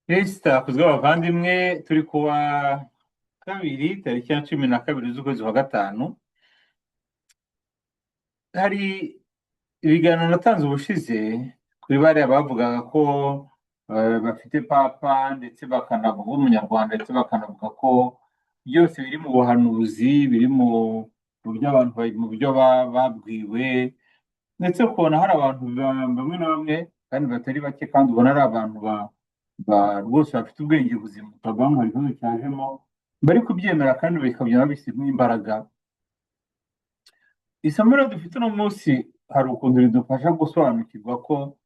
Kristo akuzwe abavandimwe. Turi kuwa kabiri, tariki ya 12 z'ukwezi kwa gatanu. Hari ibiganiro natanze ubushize kuri bariya bavugaga ko bafite papa, ndetse bakanavuga umunyarwanda, ndetse bakanavuga ko byose biri mu buhanuzi, biri mu byo abantu mu byo babwiwe, ndetse ukabona hari abantu bamwe na bamwe kandi batari bake, kandi ubona ari abantu rwose bafite ubwenge buzima, utavuga ngo hari ikibazo cyajemo, bari kubyemera kandi bikabyemera babishyizemo imbaraga. Isomo rero dufite uno munsi hari ukuntu ridufasha gusobanukirwa ko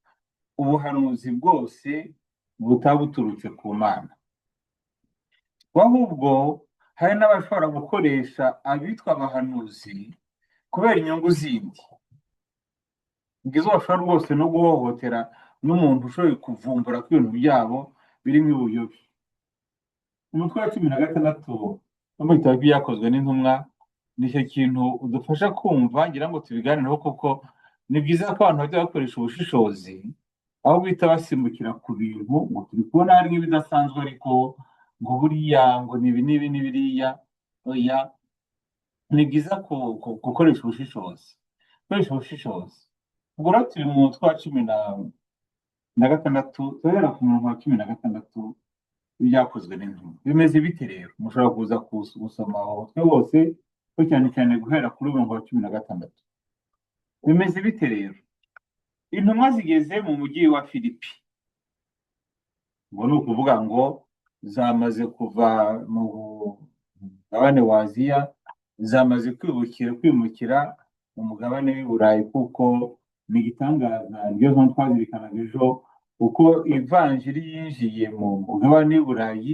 ubuhanuzi bwose butaba buturutse ku Mana, ahubwo hari n'abashobora gukoresha abitwa abahanuzi kubera inyungu zindi, ngizo bashobora rwose no guhohotera n'umuntu ushoboye kuvumbura ko ibintu byabo birimo ubuyobe. Umutwe wa 16 wo mu gitabo cy'Ibyakozwe n'Intumwa nicyo kintu udufasha kumva. Ngira ngo tubiganireho, kuko ni byiza ko abantu bajya bakoresha ubushishozi aho guhita basimbukira ku bintu ngo turi kubona harimo ibidasanzwe, ariko ngo buriya ngo ni ibi n'ibi n'ibiriya. Oya, ni byiza gukoresha ubushishozi, gukoresha ubushishozi. Ubwo rero turi mu mutwe wa 16, turahera ku murongo wa 16 w'Ibyakozwe n'Intumwa. Bimeze bite rero? Mushobora kuza gusoma aho mutwe wose, ko cyane cyane guhera kuri umurongo wa 16. Bimeze bite rero? Intumwa zigeze mu mujyi wa Filipi, ngo ni ukuvuga ngo zamaze kuva mu mugabane wa Aziya, zamaze kwimukira mu mugabane w'i Burayi, kuko ni igitangaza, niyo mpamvu twazirikanaga ejo uko ivanjiri yinjiye mu mugabane w'i Burayi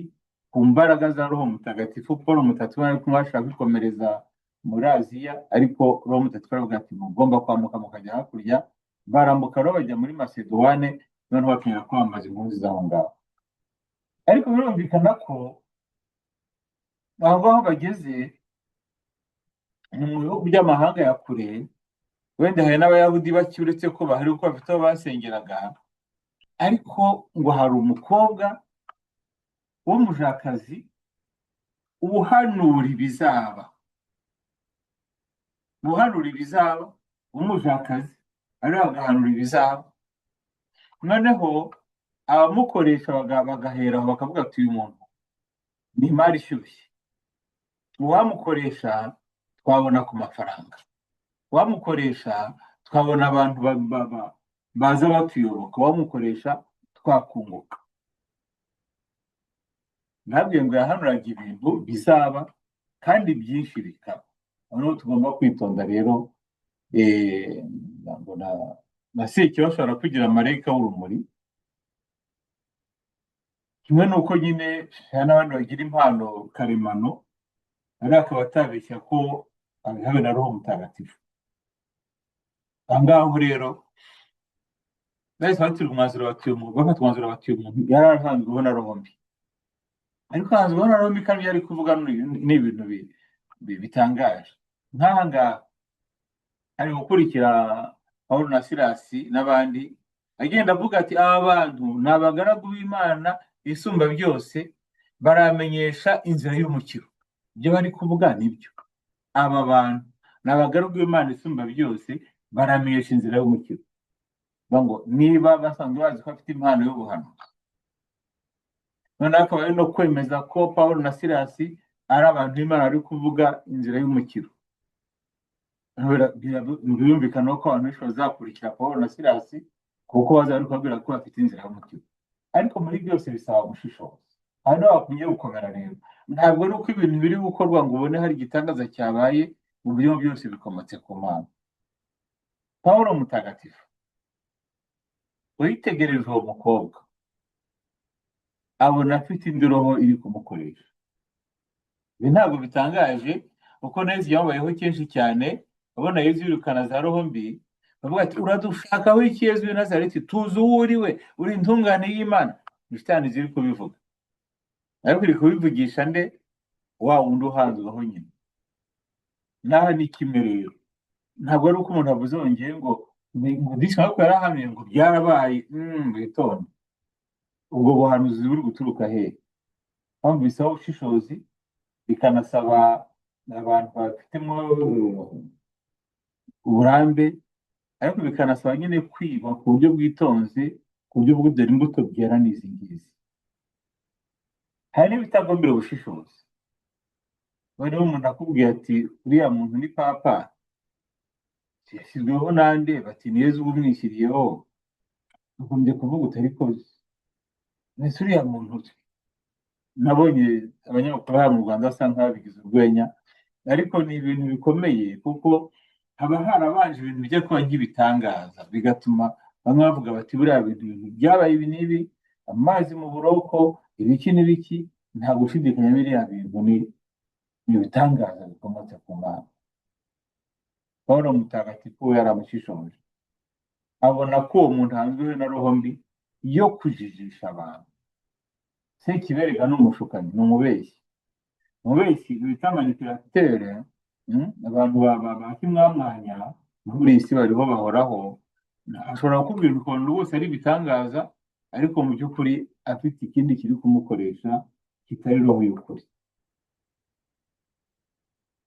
ku mbaraga za Roho Mutagatifu. Paul Mutagatifu ari kumwe ashaka kwikomereza muri Aziya, ariko Roho Mutagatifu aravuga ati: "Mugomba kwambuka mukajya hakurya." Barambuka rero bajya muri Macedoine, noneho bakenera kwamamaza inkuru nziza aho ngaho. Ariko birumvikana ko aho ngaho bageze ni mu bihugu by'amahanga ya kure. Wenda hari n'Abayahudi bake, uretse ko bahari kuko bafite aho basengeraga, ariko ngo hari umukobwa w'umujakazi uhanura ibizaba, uhanura ibizaba, w'umujakazi, ariko agahanura ibizaba. Noneho abamukoresha bagahera aho bakavuga ati: "Uyu muntu ni imari ishyushye, uwamukoresha twabona ku mafaranga, uwamukoresha twabona abantu baza batuyoboka, uwamukoresha twakunguka." Ntabwo ngo yahanuraga ibintu bizaba kandi byinshi bikaba. Noneho tugomba kwitonda rero. Ngo na Sekibi ashobora kwigira marayika w'urumuri, kimwe n'uko nyine hari n'abandi bagira impano karemano, ariko akaba atabeshya ko abihawe na Roho Mutagatifu. Aha ngaho rero bahise batira umwanzuro, batuye umuntu, bafata umwanzuro batuye umuntu yari ahanzweho na roho mbi, ariko ahanzweho na roho mbi, kandi ibyo ari kuvuga ni ibintu bitangaje. Nk'aha ngaha ari gukurikira Pawulo na Silasi n'abandi, agenda avuga ati: "Aba bantu ni abagaragu b'Imana Isumba byose, baramenyesha inzira y'umukiro." Ibyo bari kuvuga nibyo: aba bantu ni abagaragu b'Imana Isumba byose, baramenyesha inzira y'umukiro. Bavuga ngo niba basanzwe bazi ko afite impano y'ubuhanuzi, noneho akaba ari no kwemeza ko Pawulo na Silasi ari abantu b'Imana bari kuvuga inzira y'umukiro. Birumvikana ko abantu benshi bazakurikira Pawulo na Silasi, kuko bazaba bari kubabwira ko bafite inzira y'umukiro. Ariko muri byose bisaba gushishoza. Aha niho hakwiye gukomera rero. Ntabwo ari uko ibintu biri gukorwa ngo ubone hari igitangaza cyabaye mu buryo byose bikomotse ku Mana. Pawulo Mutagatifu witegereje uwo mukobwa, abona afite indi roho iri kumukoresha. Ibi ntabwo bitangaje, kuko neza byamubayeho kenshi cyane. Abona Yezu yirukana za roho mbi, bavuga ati: "Uradushakaho iki, Yezu w'i Nazareti? Tuzi uwo uri we, uri intungane y'Imana." Ni shitani ziri kubivuga, ariko iri kubivugisha nde? Wa wundi uhanzweho nyine. Naho ni kimwe rero, ntabwo ari uko umuntu avuze ngo ngiye ngo disi ariko yarahamye ngo byarabaye. Witonde. Ubwo buhanuzi buri guturuka hehe? Mpamvu bisaba ubushishozi, bikanasaba abantu bafitemo uburambe, ariko bikanasaba nyine kwigwa ku buryo bwitonze, ku buryo bwo dore imbuto byera ni izi ngizi. Hari n'ibitagombera ubushishozi. Noneho umuntu akubwiye ati: "Uriya muntu ni papa, yashyizweho nande?" Bati: "Ni Yezu umwishyiriyeho." Ugombye kuvuga uti: "Ariko ese uriya muntu?" Nabonye abanyamakuru hano mu Rwanda basa nk'ababigize urwenya, ariko ni ibintu bikomeye, kuko haba harabanje ibintu bijya kuba nk'ibitangaza, bigatuma bamwe bavuga bati: "Buriya bintu byabaye ibi n'ibi, amazi mu buroko, ibiki n'ibiki, nta gushidikanya, biriya bintu ni ibitangaza bikomotse ku Mana." Paul Mutagatifu we yaramushishoje, abona ko uwo muntu ahanzweho na roho mbi yo kujijisha abantu. Sekibi ni umushukanyi, ni umubeshyi. Umubeshyi bita manipulateur. Abantu ba kimwamwanya muri iyi si bariho, bahoraho. Ashobora kukubwira ukuntu rwose ari ibitangaza, ariko mu by'ukuri afite ikindi kiri kumukoresha kitari roho y'ukuri.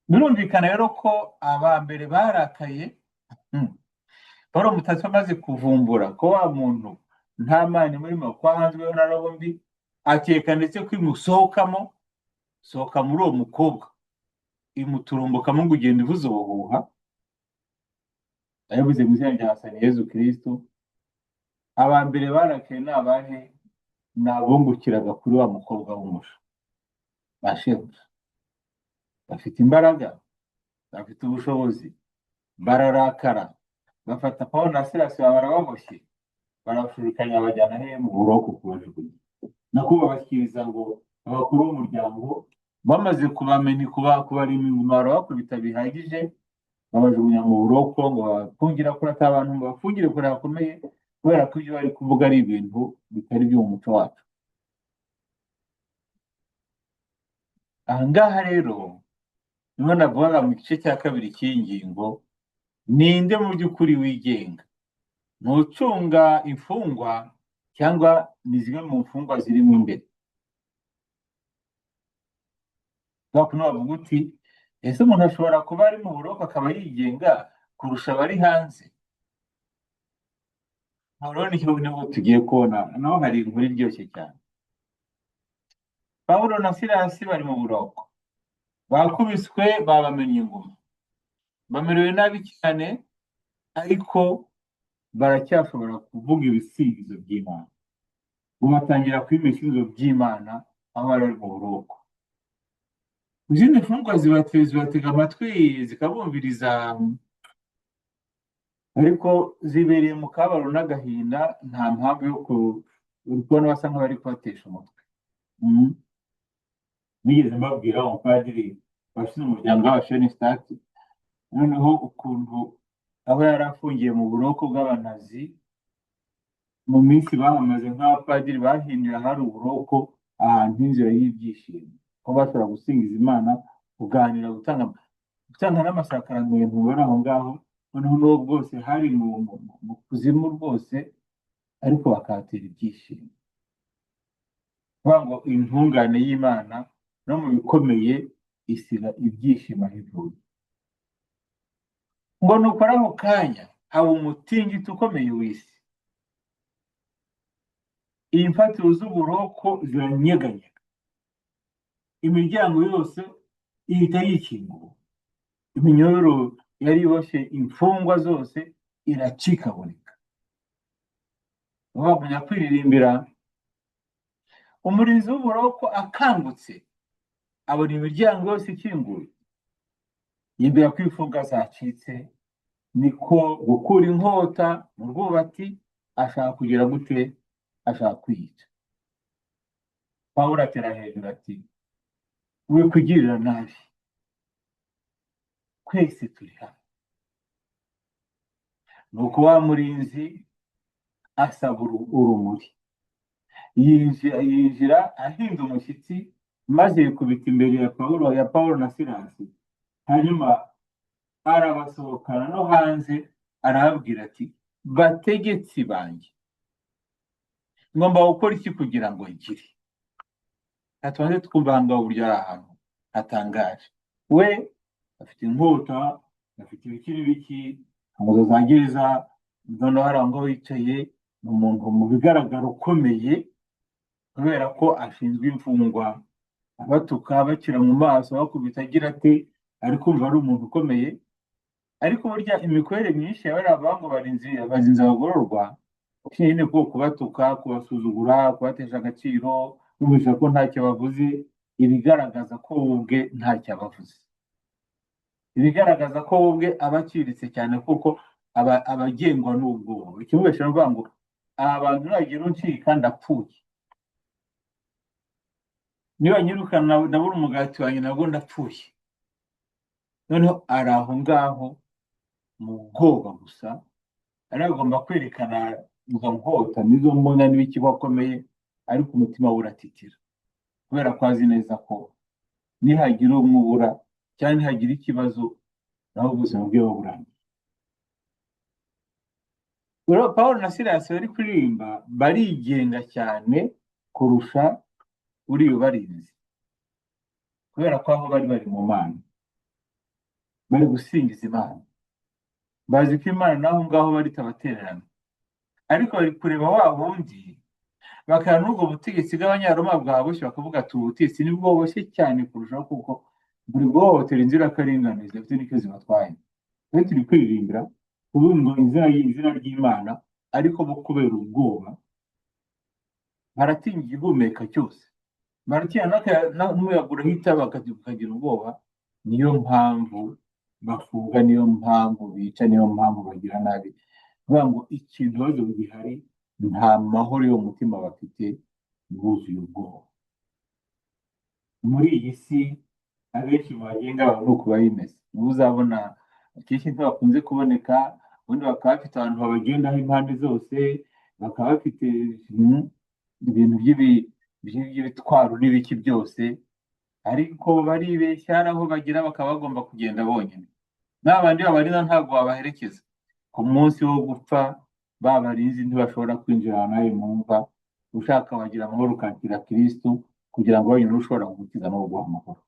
Birumvikana rero ko aba mbere barakaye. Paul Mutagatifu amaze kuvumbura ko wa muntu nta Mana imurimo, ko ahanzweho na roho mbi, akeka ndetse ko imusohokamo, sohoka muri uwo mukobwa, imuturumbukamo ngo ugenda ivuza ubuhuha. Yabivuze mu izina rya Hasani Yezu Kristo. Aba mbere barakaye ni abahe? Ni abungukiraga kuri wa mukobwa w'umusha. Ba shebuja bafite imbaraga, bafite ubushobozi, bararakara, bafata Paul na Silasi, barababoshye, barabashurikanya, bajyana he? Mu buroko kubajugunya, nako babashyikiriza ngo abakuru b'umuryango. Bamaze kubamenya, kubarima inguma, barabakubita bihagije, babajugunya mu buroko, ngo babafungira kure, ati abantu bafungire kure hakomeye, kubera ko ibyo bari kuvuga ari ibintu bitari byo mu muco wacu. Aha ngaha rero niho navugaga mu gice cya kabiri cy'iyi ngingo: ninde mu by'ukuri wigenga? Ni ucunga imfungwa cyangwa ni zimwe mu mfungwa zirimo imbere? Kuno bavuga uti: "Ese umuntu ashobora kuba ari mu buroko akaba yigenga kurusha abari hanze?" Aho rero niho tugiye kubona, naho hari inkuru iryoshye cyane. Pawulo na Silasi bari mu buroko, bakubiswe, babamennye inguma, bamerewe nabi cyane, ariko baracyashobora kuvuga ibisingizo by'Imana. Ngo batangira kwima ibisingizo by'Imana aho bari mu buroko. Izindi mfungwa zibatega amatwi, zikabumviriza, ariko zibereye mu kababaro n'agahinda, nta mpamvu yo kubona basa nk'abari kubatesha umutwe. Nigeze mbabwira umupadiri washinze umuryango w'Abashenisitati, noneho ukuntu aho yari afungiye mu buroko bw'Abanazi, mu minsi bahamaze nk'abapadiri, bahinduye ahari uburoko ahantu h'inzira y'ibyishimo, ko bashobora gusingiza Imana, kuganira, gutanga n'amasakaramentu bari aho ngaho. Noneho n'uwo bwose hari mu kuzimu rwose, ariko bakahatera ibyishimo. Kuvuga ngo intungane y'Imana no mu bikomeye isiga ibyishimo aho ivuye. Ngo nukora ako kanya haba umutingito ukomeye w'isi, imfatiro z'uburoko ziranyeganyega, imiryango yose ihita yikingura, iminyururu yari iboshye imfungwa zose iracikagurika. Bagumya kwiririmbira. Umurinzi w'uburoko akangutse abona imiryango yose ikinguye, yibwira ko imfungwa zacitse, niko gukura inkota mu rwubati, ashaka kugira gute? Ashaka kwiyica. Pawulo atera hejuru ati: "Wikwigirira nabi, twese turi hano." Nuko wa murinzi asaba urumuri, yinjira ahinda umushyitsi, maze yikubita imbere ya Pawulo na Silasi, hanyuma arabasohokana no hanze, arababwira ati: "Bategetsi banjye, Ngomba gukora iki kugira ngo nkire? Tubanze twumva aha ngaha uburyo ari ahantu hatangaje. We afite inkota, afite ibiki n'ibiki, impuzo za gereza, noneho hari aho ngaho yicaye, ni umuntu mu bigaragara ukomeye, kubera ko ashinzwe imfungwa, abatuka, bakira mu maso, bakubita, agira ate, ari kumva ari umuntu ukomeye. Ariko burya imikorere myinshi ya bariya bangu barinzi, bazinze abagororwa, nyine ko kubatuka, kubasuzugura, kubatesha agaciro, bumvisha ko ntacyo bavuze, ibigaragaza ko we ubwe ntacyo abavuze, ibigaragaza ko we ubwe aba aciriritse cyane, kuko aba agengwa n'ubwoba. Ikimubesha ni ukuvuga ngo aba bantu nagira uncika ndapfuye, niba nyirukana ndabura umugati wanjye, nabwo ndapfuye. Noneho ari aho ngaho mu bwoba gusa, ari agomba kwerekana izo nkota n'izo mbona n'ibiki ko akomeye, ariko umutima we uratitira kubera ko azi neza ko nihagira umwubura cyangwa nihagira ikibazo, naho ubuzima bwe buba burangiye. Rero Paul na Silas bari kuririmba barigenga cyane kurusha uriya ubarinzi, kubera ko aho bari bari mu Mana, bari gusingiza Imana, bazi ko Imana n'aho ngaho bari itabatererana. Ariko bari kureba wa wundi, bakaba n'ubwo butegetsi bw'Abanyaroma bwaboshye, bakavuga ati ubu butegetsi nibwo buboshye cyane kurushaho, kuko buri guhohotera inzirakarengane zidafite n'icyo zibatwaye. Twe turi kwiririmbira kuvuga izina ry'Imana, ariko bo kubera ubwoba baratinya igihumeka cyose, baratinya n'umuyaga urahita bakagira ubwoba. Niyo mpamvu bafunga, niyo mpamvu bica, niyo mpamvu bagira nabi. Kuvuga ngo ikintu kibazo gihari, nta mahoro yo mu mutima bafite, buzuye ubwoba. Muri iyi si abenshi mu bagenga abantu ni uku biba bimeze. Niba uzabona akenshi ntibakunze kuboneka, ubundi bakaba bafite abantu babagendaho impande zose, bakaba bafite ibintu by'ibitwaro n'ibiki byose, ariko baribeshya, hari aho bagera bakaba bagomba kugenda bonyine. N'abandi babarinda ntabwo babaherekeza. Ku munsi wo gupfa, ba barinzi ntibashobora kwinjira ahantu nawe mu mva. Ushaka wagira amahoro ukakira Kirisitu, kugira ngo wenyine ushobora kugukiza no kuguha amahoro.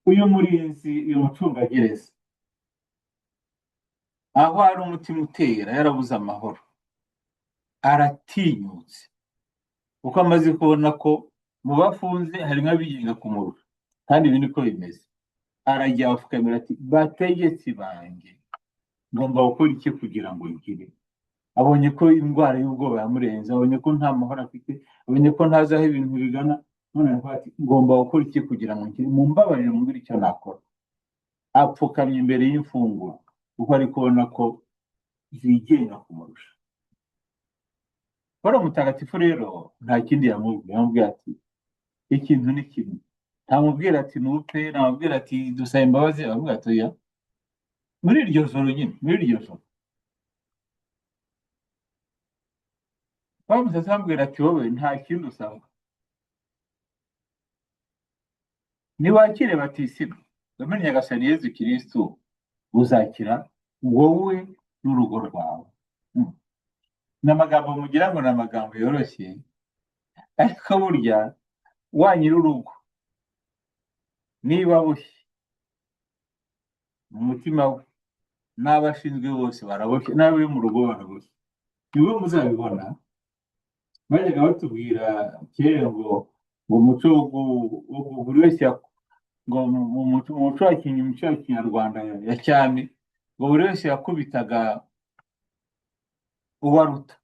Uyu murinzi, uyu mucungagereza, aho ari umutima utera, yarabuze amahoro, aratinyutse kuko amaze kubona ko mu bafunze harimo abigenga kumurusha, kandi ibi niko bimeze. Arajya apfukamira ati: "Bategetsi banjye, ngomba gukora iki kugira ngo ngire?" Abonye ko indwara y'ubwoba yamurenze, abonye ko nta mahoro afite, abonye ko ntazi aho ibintu bigana. None aravuga ati: "Ngomba gukora iki kugira ngo ngire? Mumbabarire mumbwire icyo nakora." Apfukamye imbere y'imfungwa kuko ari kubona ko zigenga kumurusha. Paul Mutagatifu rero nta kindi yamubwiye, yamubwiye ati ikintu ni kimwe. Ntamubwira ati nupfe, ntamubwira ati dusaba imbabazi, aramubwira ati oya. Muri iryo joro nyine, muri iryo joro, Paul Mutagatifu amubwira ati: "Wowe nta kindi usabwa, niwakire batisimu wemere Nyagasani Yezu Kirisitu, uzakira wowe n'urugo rwawe." Ni amagambo mugira ngo ni amagambo yoroshye, ariko burya wa nyir'urugo niba aboshye mu mutima we, n'abashinzwe bose baraboshye, n'abo mu rugo baraboshye. Nibwo muzabibona. Bajyaga batubwira kera ngo umuco buri wese ngo mu muco wa Kinyarwanda ya cyami, ngo buri wese yakubitaga uwo aruta.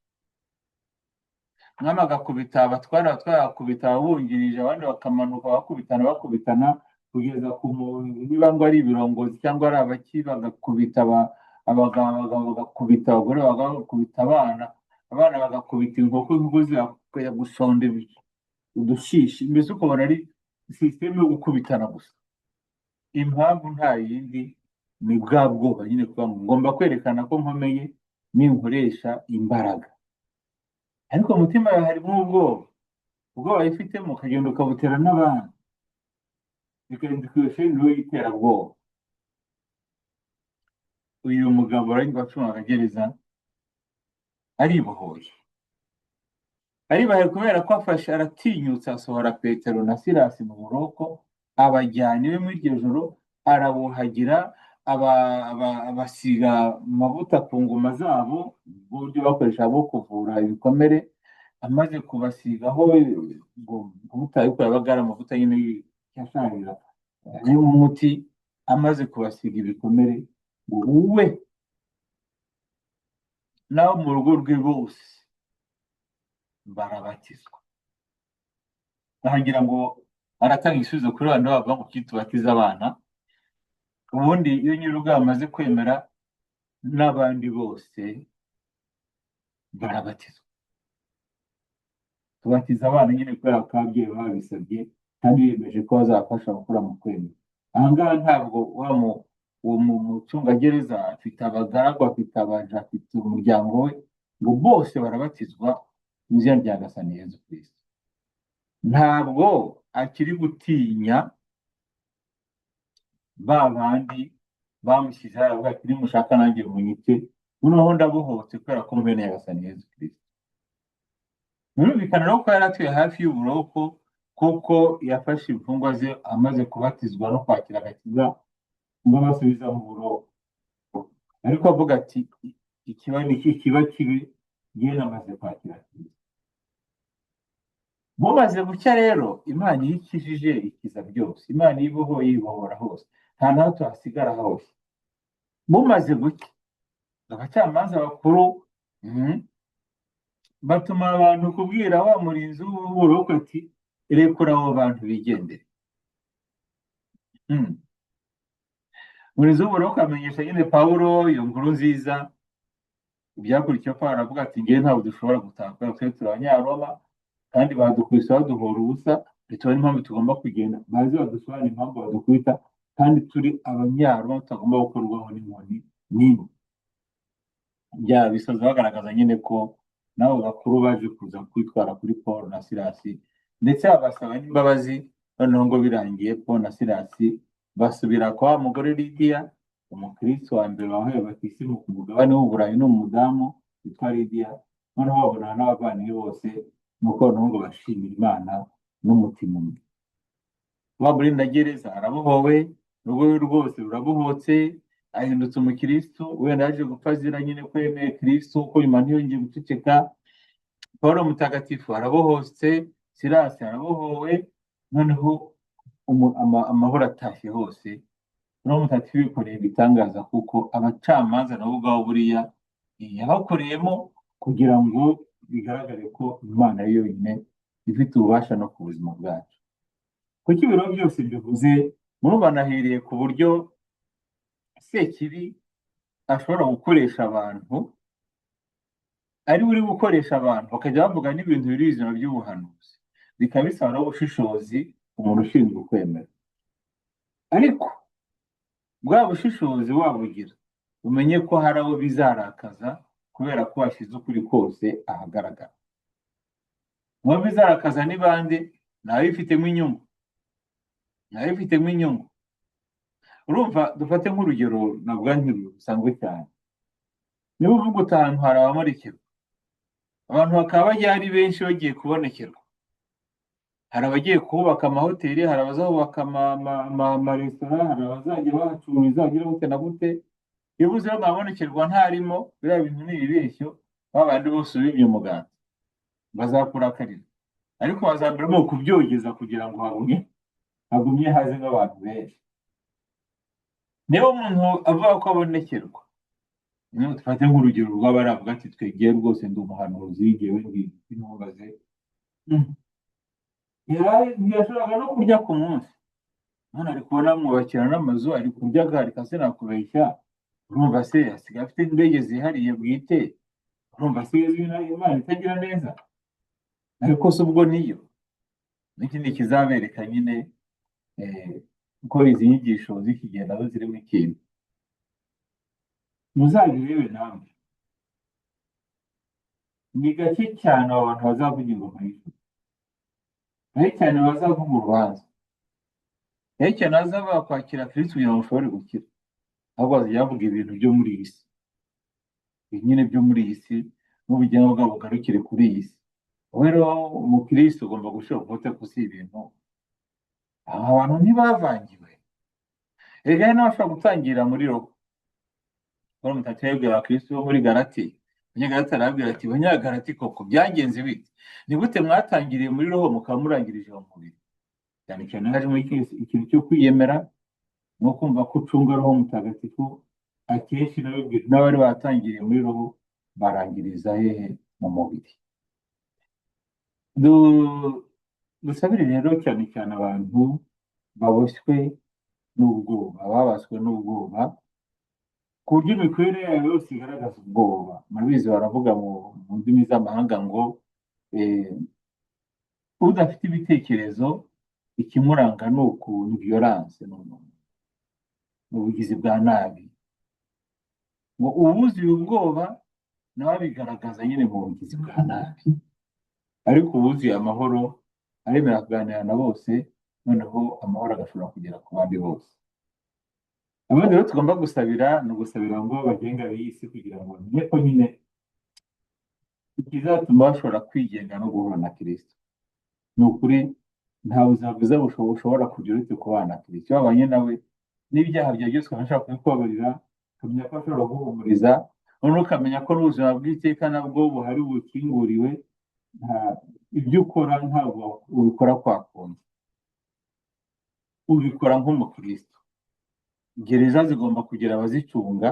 Umwami agakubita abatware, abatware bagakubita ababungirije, abandi bakamanuka bakubitana bakubitana kugeza ku muntu, niba ngo ari ibirongozi cyangwa ari abaki, bagakubita abagabo, abagabo bagakubita abagore, abagabo bagakubita abana, abana bagakubita inkoko, inkoko zikajya gusonda udushishi. Mbese ukabona ari sisiteme yo gukubitana gusa. Impamvu nta yindi, ni bwa bwoba nyine, kuvuga ngo ngomba kwerekana ko nkomeye ninkoresha imbaraga. Ariko mu mutima yawe harimo ubwoba, ubwoba wifitemo ukagenda ukabutera n'abandi, bikarinda iyo niwe y'iterabwoba. Uyu mugabo wacungaga gereza aribohoye. Aribahe kubera ko afashe, aratinyutse, asohora Petero na Silasi mu buroko, abajyana iwe muri iryo joro, arabuhagira, abasiga amavuta ku nguma zabo, uburyo bakoresha bwo kuvura ibikomere. Amaze kubasigaho ngo amavuta, ariko yabaga ari amavuta nyine yasharira arimo umuti, amaze kubasiga ibikomere, ngo we n'abo mu rugo rwe bose barabatizwa. Nagira ngo aratanga igisubizo kuri bandi bavuga ngo kuki tubatiza abana. Ubundi iyo nyir'urugo yamaze kwemera, n'abandi bose barabatizwa. Tubatiza abana nyine kubera ko ababyeyi babisabye kandi biyemeje ko bazabafasha gukura mu kwemera. Aha ngaha ntabwo wa uwo mucungagereza afite abagaragu, afite abaja, afite umuryango we, ngo bose barabatizwa mu izina rya Nyagasani Yezu Kristo. Ntabwo akiri gutinya ba bandi bamushyize hariya, avuga ati: "Nimushaka nanjye munyice, noneho ndabohotse kubera ko mpuye na Nyagasani Yezu Kristo." Birumvikana rero ko yari atuye hafi y'uburoko, kuko yafashe imfungwa ze amaze kubatizwa no kwakira agakiza, ngo abasubiza mu buroko, ariko avuga ati: "Ikiba ni iki, kiba kibi, njyewe namaze kwakira Kristo." Bumaze gucya rero, Imana iyo ikijije ikiza byose, Imana iyo ibohoye ibohora hose, nta na hato hasigara hose. Bumaze gucya, abacamanza bakuru batuma abantu kubwira wa murinzi w'uburoko ati: "Rekura abo bantu bigendere." Umurinzi w'uburoko amenyesha nyine Pawulo iyo nkuru nziza. Ibyakurikiyeho, Pawulo aravuga ati: "Ngewe ntabwo dushobora gutaha kubera ko turi Abanyaroma, kandi badukubise baduhora ubusa, ntitubona impamvu tugomba kugenda. Baze badusobanurire impamvu badukubita kandi turi Abanyaroma, tutagomba gukorwaho n'inkoni n'imwe." Bya bisoza bagaragaza nyine ko n'abo bakuru baje kuza kwitwara kuri Paul na Silasi, ndetse babasaba n'imbabazi. Noneho ngo birangiye, Paul na Silasi basubira kwa wa mugore Lidiya, umukristo wa mbere wahawe batisimu ku mugabane w'Uburayi, ni umudamu witwa Lidiya. Noneho babonana n'abavandimwe bose, nuko noneho ngo bashimira Imana n'umutima umwe. Wa murindagereza arabohowe, urugo rwe rwose rurabohotse, ahindutse umukristo. Wenda yaje gupfa azira nyine ko yemeye Kristo, kuko nyuma ntiyongeye guceceka. Paul mutagatifu arabohotse, Silasi arabohowe, noneho amahoro atashye hose. Noneho mutagatifu yikoreye ibitangaza, kuko abacamanza nabo ubwabo buriya yabakoreyemo kugira ngo bigaragare ko Imana ari yonyine ifite ububasha no ku buzima bwacu. Kuko ibiro byose bivuze, murumva nahiriye ku buryo Sekibi ashobora gukoresha abantu, ari we uri gukoresha abantu, bakajya bavuga n'ibintu biri bizima by'ubuhanuzi, bikaba bisaba n'ubushishozi umuntu ushinzwe kwemera. Ariko bwa bushishozi wabugira, umenye ko hari abo bizarakaza kubera ko washyize ukuri kose ahagaragara. Mu bizarakaza ni bande? Ni ababifitemo inyungu, ni ababifitemo inyungu. Urumva, dufate nk'urugero navuga ntirusanzwe cyane. Niba uvuga uti ahantu hari abamurikirwa, abantu bakaba bajya ari benshi bagiye kubonekerwa, hari abagiye kuhubaka amahoteli, hari abazahubaka amaresitora, hari abazajya bahacururiza, bagira gute na gute. Iyo uvuze ngo abonekerwa ntarimo, biriya bintu ni ibibeshyo, ba bandi bose ubibye umuganda bazakurakarira, ariko bazambere kubyogeza kugira ngo hagumye haze nk'abantu benshi. Niba umuntu avuga ko abonekerwa, niba dufate nk'urugero rw'abaravuga ati: "Twegeye rwose, ndi umuhanuzi, ngewe ndi ntubaze," ntiyashoboraga no kurya ku munsi, none ari kubona bamwubakira n'amazu, ari kurya akarika, sinakubeshya. Urumva se asigaye afite indege zihariye bwite? Urumva se Imana itagira neza? Ariko se ubwo niyo n'ikindi kizabereka nyine ko izi nyigisho z'iki gihe nazo zirimo ikintu, muzabirebe namwe. Ni gake cyane abo bantu bazavuga ingoma y'ijuru, gake cyane bazavuga urubanza, gake cyane bazavuga kwakira Kristo kugira ngo ushobore gukira, ahubwo bazajya bavuga ibintu byo muri iyi si nyine, byo muri iyi si, n'ubugingo bwabo bugarukire kuri iyi si. Wowe rero umukirisitu ugomba gushyira umuti ko si ibintu. Aba bantu ntibavangiwe. Erega hari n'abashobora gutangira muri roho. Paul Mutagatifu yabwiye abakirisitu bo muri Galati, Abanyagalati arababwira ati: "Banyagalati, koko byagenze bite? Ni gute mwatangiriye muri roho mukaba murangirije mu mubiri?" Cyane cyane harimo ikintu cyo kwiyemera no kumva ko ucunga Roho Mutagatifu. Akenshi n'abari batangiriye muri roho barangiriza hehe? Mu mubiri. Dusabire rero cyane cyane abantu baboshywe n'ubwoba, babaswe n'ubwoba, ku buryo imikorere yabo yose igaragaza ubwoba. Murabizi, baravuga mu ndimi z'amahanga ngo udafite ibitekerezo, ikimuranga ni uku, ni violence, ni ubugizi bwa nabi. Ngo uwuzuye ubwoba nawe abigaragaza nyine mu bugizi bwa nabi, ariko uwuzuye amahoro aremera kuganira na bose, noneho amahoro agashobora kugera ku bandi bose. Abandi rero tugomba gusabira ni ugusabira ngo bagenga b'iyi si, kugira ngo bamenye ko nyine ikizatuma bashobora kwigenga no guhura na Kirisito. Ni ukuri, nta buzima bwiza bushobora kugira uretse kubana na Kirisito. Iyo wabanye nawe, n'ibyaha byawe byose ukaba ashobora kubikubabarira, ukamenya ko ashobora guhumuriza, noneho ukamenya ko n'ubuzima bw'iteka nabwo buhari bukinguriwe. Nta ibyo ukora, ntabwo ubikora kwa kundi, ubikora nk'umukristo. Gereza zigomba kugira abazicunga,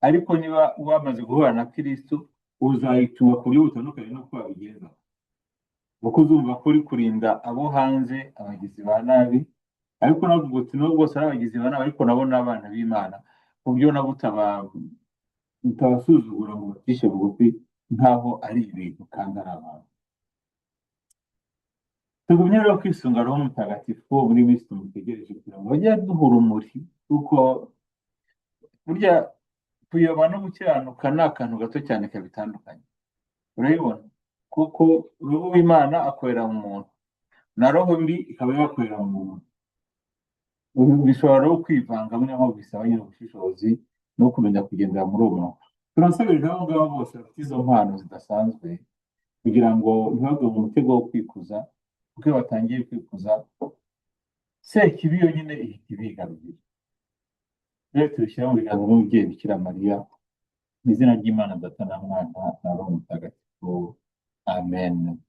ariko niba wamaze guhura na Kristo, uzayicunga ku buryo butandukanye n'uko wabigenza, kuko uzumva ko uri kurinda abo hanze abagizi ba nabi, ariko navuga uti nubwo bose ari abagizi ba nabi, ariko nabo ni abana b'Imana, ku buryo nabo utabasuzugura ngo bacishe bugufi nk'aho ari ibintu kandi ari abantu. Tugumye rero kwisunga Roho Mutagatifu muri minsi tumutegereje, kugira ngo bajye duha urumuri, kuko burya kuyoba no gukiranuka ni akantu gato cyane kabitandukanye. Urabibona, kuko Roho w'Imana akorera mu muntu na roho mbi ikaba yakorera mu muntu. Ubu bishobora rero kwivanga, niyo mpamvu bisaba nyine ubushishozi no kumenya kugendera muri uwo murongo. Turasabira abo ngabo bose bafite izo mpano zidasanzwe kugira ngo ntibagwe mu mutego wo kwikuza, kuko iyo batangiye kwikuza, sekibi yonyine ihita ibigarurira. Rero tubishyira mu biganza by'umubyeyi Bikira Mariya, mu izina ry'Imana Data na Mwana na Roho Mutagatifu. Amen.